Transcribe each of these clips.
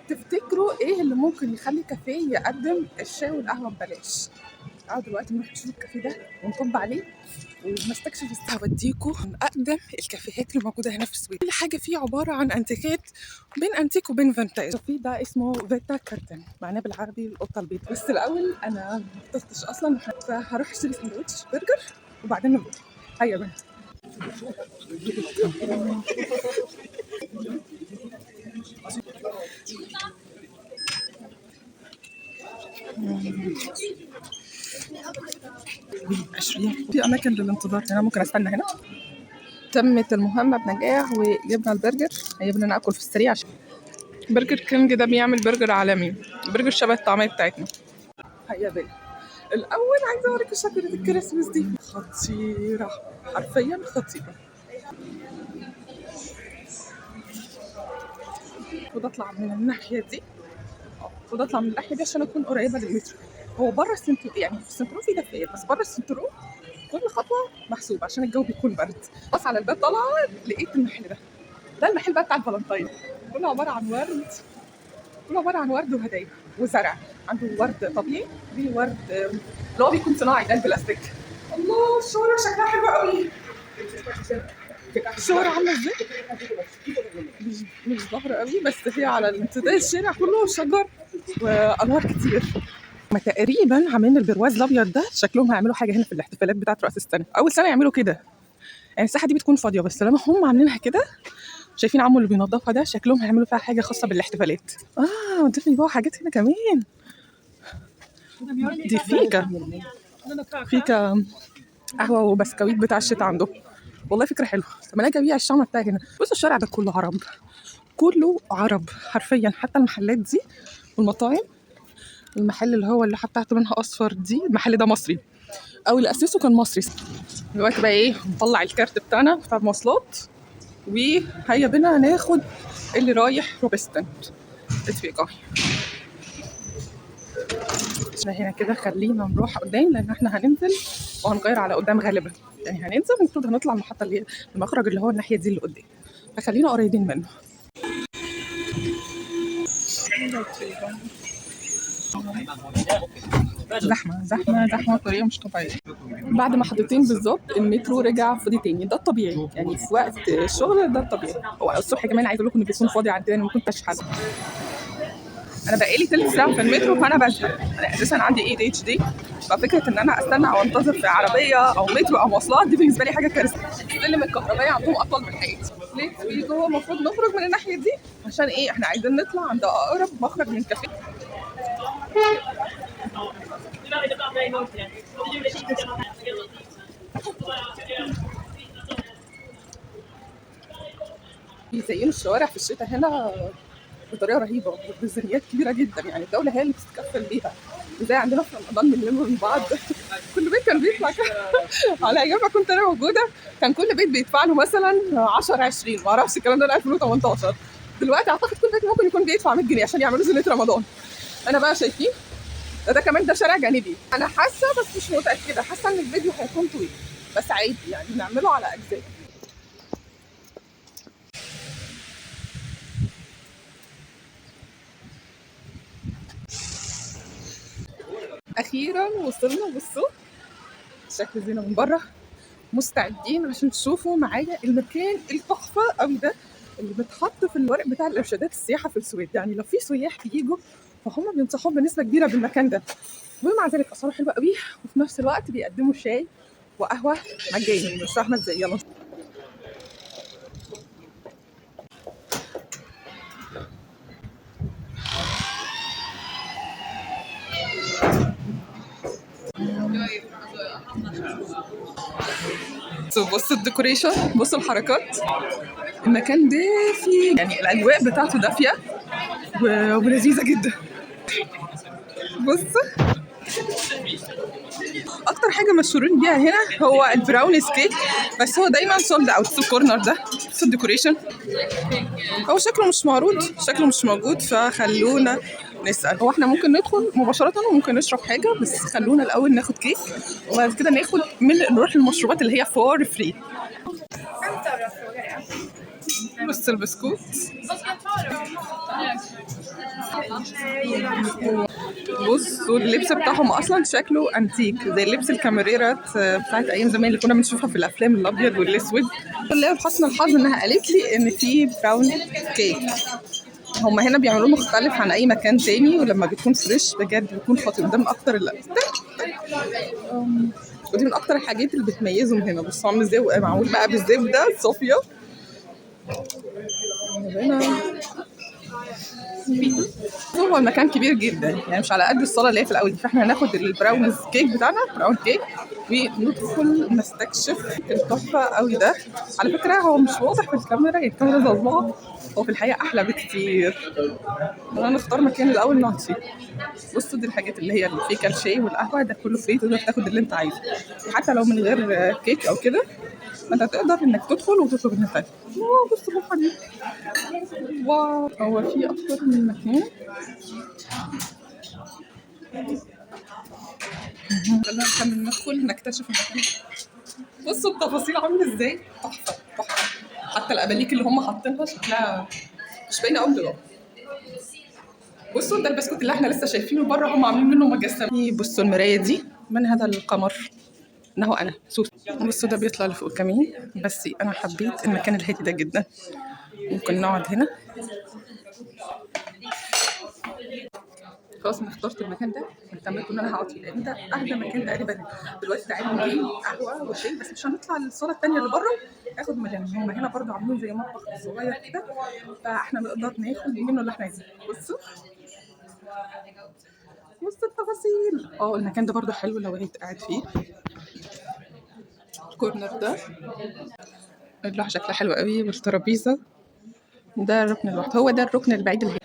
تفتكروا ايه اللي ممكن يخلي كافيه يقدم الشاي والقهوة ببلاش؟ تعالوا دلوقتي نروح نشوف الكافيه ده ونطب عليه ونستكشف. هوديكوا من اقدم الكافيهات اللي موجودة هنا في السويد. كل حاجة فيه عبارة عن انتيكات، بين انتيك وبين vintage. الكافيه ده اسمه Vita Katten، معناه بالعربي القطة البيضاء. بس الاول انا ما فطرتش اصلا، فهروح اشتري سندوتش برجر وبعدين نروح. هيا بينا. 20 في اماكن للانتظار هنا، ممكن استنى هنا. تمت المهمة بنجاح وجبنا البرجر. هيا بينا ناكل في السريع. عشان برجر كينج ده بيعمل برجر عالمي، برجر شبه الطعمية بتاعتنا. هيا بينا. الاول عايزه اوريكم شجرة الكريسماس دي، خطيرة، حرفيا خطيرة. المفروض اطلع من الناحية دي، المفروض اطلع من الناحية دي عشان اكون قريبه للمترو. هو بره السنترو، يعني في السنترو في دفايات، بس بره السنترو كل خطوة محسوبة عشان الجو بيكون برد. بص على الباب طالعه لقيت المحل ده، ده المحل بقى بتاع الفالنتين، كله عبارة عن ورد، كله عبارة عن ورد وهدايا وزرع. عنده ورد طبيعي، وورد اللي هو بيكون صناعي ده البلاستيك. الله، الشوارع شكلها حلو قوي. الشوارع عامله ازاي؟ مش ظاهره قوي، بس هي على امتداد الشارع كله شجر وانوار كتير. ما تقريبا عاملين البرواز الابيض ده، شكلهم هيعملوا حاجة هنا في الاحتفالات بتاعه راس السنة. اول سنة يعملوا كده، يعني الساحة دي بتكون فاضية، بس لما هم عاملينها كده، شايفين عمو اللي بينظفها ده، شكلهم هيعملوا فيها حاجة خاصة بالاحتفالات. دول بيبيعوا حاجات هنا كمان. دي fika قهوة وبسكويت بتاع الشتاء عندهم. والله فكرة حلوة. طب انا اجي ابيع الشمع بتاعي هنا. بصوا الشارع ده كله عرب، كله عرب حرفيا، حتى المحلات دي والمطاعم. المحل اللي هو اللوحة بتاعته لونها اصفر دي، المحل ده مصري، او اللي اسسه كان مصري. دلوقتي بقى ايه، نطلع الكارت بتاعنا بتاع المواصلات وهيا بينا ناخد اللي رايح روبستن. اتفقوا احنا هنا كده، خلينا نروح قدام لان احنا هننزل وهنغير على قدام غالبا، يعني هننزل المفروض هنطلع المحطة اللي المخرج اللي هو الناحية دي اللي قدام، فخلينا قريبين منه. زحمة زحمة زحمة بطريقة مش طبيعية. بعد ما حطيتين بالظبط المترو رجع فاضي تاني. ده الطبيعي يعني في وقت الشغل، ده الطبيعي. هو الصبح كمان عايزه اقول لكم انه بيكون فاضي عندنا، ما كنتش حد. انا بقالي تلت ساعة في المترو فانا بزهق. انا اساسا عندي ADHD، ففكره ان انا استنى او انتظر في عربية او مترو او مواصلات دي بالنسبة لي حاجة كارثة. السلم الكهربائي عندهم اطول من حياتي. ليه في جوه؟ المفروض نخرج من الناحية دي عشان ايه؟ احنا عايزين نطلع عند اقرب مخرج من كافيه. بيزينوا الشوارع في الشتاء هنا بطريقة رهيبة وميزانيات كبيرة جدا، يعني الدولة هي اللي بتتكفل بيها. زي عندنا في رمضان بنلم من بعض، كل بيت كان بيدفع كده. على ايام ما كنت انا موجودة كان كل بيت بيدفع له مثلا 10 20، ما اعرفش الكلام ده 2018. دلوقتي اعتقد كل بيت ممكن يكون بيدفع 100 جنيه عشان يعملوا زينة رمضان. انا بقى شايفين ده كمان، ده شارع جانبي. انا حاسه بس مش متاكدة، حاسه ان الفيديو هيكون طويل، بس عادي يعني نعمله على اجزاء. اخيرا وصلنا. بصوا شكل زينة من بره، مستعدين عشان تشوفوا معايا المكان التحفة قوي ده اللي بيتحط في الورق بتاع الارشادات السياحة في السويد. يعني لو في سياح بييجوا فهم بينصحوهم بنسبة كبيرة بالمكان ده، ومع ذلك اسعاره حلوة قوي، وفي نفس الوقت بيقدموا شاي وقهوة مجاني. مش فاهمه ازاي. يلا بصوا ال decoration، بصوا الحركات. المكان دافي، يعني الاجواء بتاعته دافيه ولذيذه جدا. بص اكتر حاجة مشهورين بيها هنا هو ال brownies cake، بس هو دايما sold out. ال corner ده بصوا ال decoration، هو شكله مش معروض، شكله مش موجود، فخلونا نسأل. هو احنا ممكن ندخل مباشرة وممكن نشرب حاجة، بس خلونا الأول ناخد كيك وبعد كده ناخد من نروح للمشروبات اللي هي for free. بص البسكوت. بصوا اللبس بتاعهم اصلا شكله انتيك، زي اللبس الكاميريرات بتاعت ايام زمان اللي كنا بنشوفها في الافلام، الابيض والاسود. والله لحسن الحظ انها قالت لي ان في brown cake. هما هنا بيعملوه مختلف عن اي مكان تاني، ولما بيكون fresh بجد بيكون خطير. ده من اكتر ودي من اكتر الحاجات اللي بتميزهم هنا. بصوا عامل ازاي، معمول بقى بالزبده الصافية. هنا هو المكان كبير جدا، يعني مش على قد الصاله اللي هي في الاول دي، فاحنا هناخد ال brownies cake بتاعنا، brown cake، وندخل نستكشف التحفة قوي ده. على فكرة هو مش واضح في الكاميرا، يعني الكاميرا ظلمه، هو في الحقيقة احلى بكتير. خلينا نختار مكان الاول نقعد فيه. بصوا دي الحاجات اللي هي اللي فيه الشاي والقهوة، ده كله free، تقدر تاخد اللي انت عايزه، وحتى لو من غير كيك او كده فانت تقدر انك تدخل وتطلب اللي انت عايزه. wow بصوا اللوحة دي، wow. هو في اكتر من مكان. خلينا نكمل ندخل نكتشف المكان. بصوا التفاصيل عامله ازاي، تحفة تحفة. حتى الاباليك اللي هم حاطينها شكلها مش باينة قوي دلوقتي. بصوا ده البسكوت اللي احنا لسه شايفينه بره، هم عاملين منه مجسم. بصوا المراية دي، من هذا القمر؟ انه انا سوس. بصوا ده بيطلع لفوق كمان. بس انا حبيت المكان الهادي ده جدا، ممكن نقعد هنا. خلاص انا اخترت المكان ده واهتميت ان انا هقعد فيه، لان ده اهدى مكان تقريبا دلوقتي. تعالوا نجيب قهوة وشاي، بس مش هنطلع للصاله الثانية اللي بره، اخد من هنا. هم هنا برضو عاملين زي مطبخ صغير كده، فاحنا نقدر ناخد منه اللي احنا عايزينه. بصوا بصوا التفاصيل. المكان ده برضو حلو لو انت قاعد فيه. ال corner ده اللوحة شكلها حلو قوي، والترابيزه. ده الركن لوحده، هو ده الركن البعيد الهادي.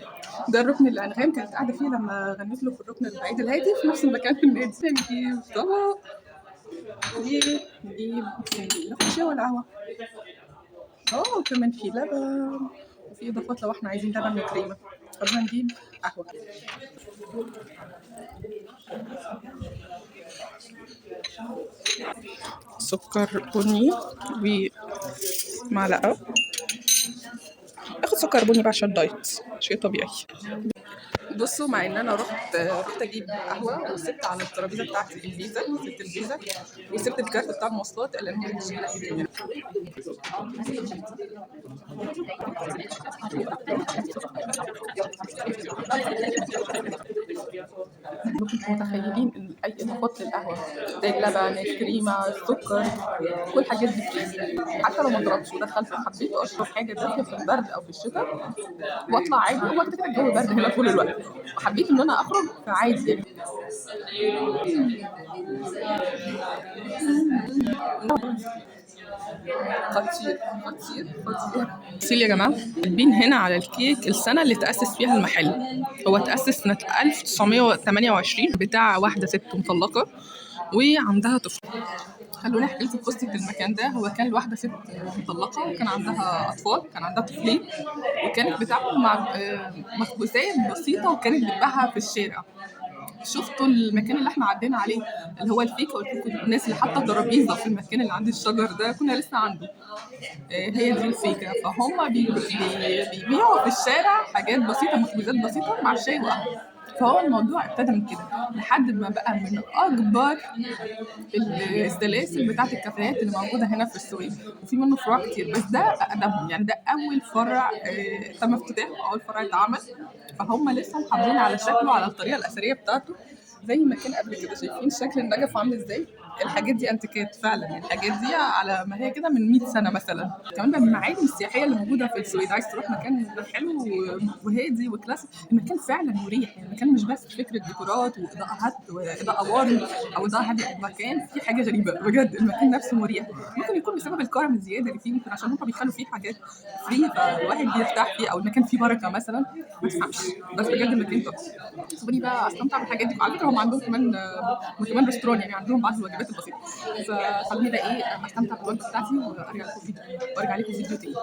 ده الركن اللي انغام كانت قاعدة فيه لما غنيت له في الركن البعيد الهادي في نفس المكان في النادي. نجيب طبق ونجيب ناخد شاي ولا قهوة؟ كمان في لبن وفي اضافات لو احنا عايزين لبن وكريمه. خلينا نجيب قهوة. سكر بني ومعلقة. اخد سكر بني بقى عشان diet، شيء طبيعي. بصوا مع ان انا رحت اجيب قهوة وسبت على الترابيزة بتاعتي الفيزا، سبت الفيزا وسبت الكارت بتاع المواصلات، الا ان هو مش هنا. انتوا متخيلين ان اي اضافات للقهوة زي اللبن، الكريمة، السكر، كل الحاجات دي free. حتى لو ما ضربتش ودخلت وحبيت اشرب حاجة دافيه في البرد او في الشتاء واطلع عادي، هو كده كده الجو برد هنا طول الوقت، وحبيت ان انا اخرج فعادي يعني. خطير خطير خطير. تفاصيل يا جماعة. كاتبين هنا على الكيك السنة اللي تاسس فيها المحل. هو تاسس سنة 1928، بتاع واحدة ست مطلقه وعندها طفل. خلوني احكي لكم قصة المكان ده. هو كان لواحدة ست مطلقه وكان عندها اطفال، كان عندها طفلين، وكانت بتعمل مع مخبوزات بسيطة وكانت بتبيعها في الشارع. شفتوا المكان اللي احنا عدينا عليه اللي هو الفيكا، قلت لكم الناس اللي حاطه ترابيزة في المكان اللي عند الشجر ده كنا لسه عنده، هي دي الفيكا. فهم بيبيعوا في الشارع حاجات بسيطة، مخبوزات بسيطة مع شاي وقهوة. فهو الموضوع ابتدى من كده لحد ما بقى من اكبر السلاسل بتاعت الكافيهات اللي موجودة هنا في السويد، وفي منه فروع كتير، بس ده اقدمهم، يعني ده اول فرع تم افتتاحه، اول فرع اتعمل. فهم لسه محافظين على شكله، على الطريقة الاثرية بتاعته زي ما كان قبل كده. شايفين شكل النجف عامل ازاي؟ الحاجات دي انتيكات فعلا، يعني الحاجات دي على ما هي كده من 100 سنة مثلا. كمان بقى من المعالم السياحية اللي موجودة في السويد. عايز تروح مكان حلو وهادي وكلاسيك، المكان فعلا مريح. يعني المكان مش بس فكرة ديكورات واضاءة واضاءة warm او اضاءه هادية، المكان فيه حاجة غريبة بجد، المكان نفسه مريح. ممكن يكون بسبب الكرم الزيادة اللي فيه، ممكن عشان هم بيخلوا فيه حاجات free فالواحد بيرتاح فيه، او المكان فيه بركة مثلا، ما تفهمش، بس بجد المكان تحفة. سيبوني بقى استمتع بالحاجات دي. على فكرة هم عندهم كمان restaurant، يعني عندهم بعض الوجبات البسيطة. فخلوني بقى استمتع بالوجبه بتاعتي وارجع لكم فيديو، وارجع لكم فيديو تاني.